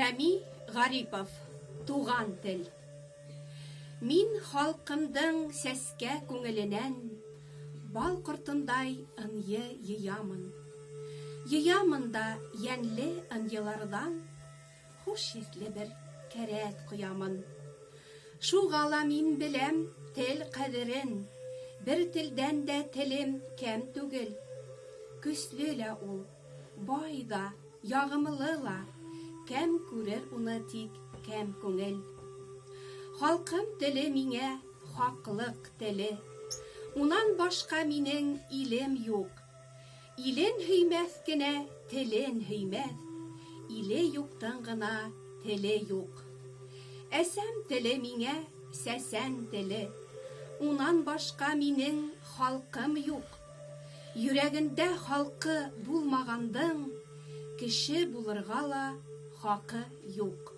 Рәми Ғарипов, Туған тел. Мин халҡымдың сәскә күңеленән Бал ҡортондай ынйы йыямын. Йыямын да йәнле ынйыларҙан Хуш еҫле бер кәрәҙ ҡоямын. Шуға ла мин беләм тел ҡәҙерен, Бер телдән дә телем кәм түгел. Көслө лә ул, бай ҙа, яғымлы ла, Кәм күрер уны тик кәм күңел. Халҡым теле миңә хаҡлыҡ теле, Унан башҡа минең илем юҡ. Илен һөймәҫ кенә телен һөймәҫ, Иле юҡтың ғына теле юҡ. Әсәм теле миңә сәсән теле, Унан башҡа минең халҡым юҡ. Йөрәгендә халҡы булмағандың Кеше булырға ла хаҡы юҡ.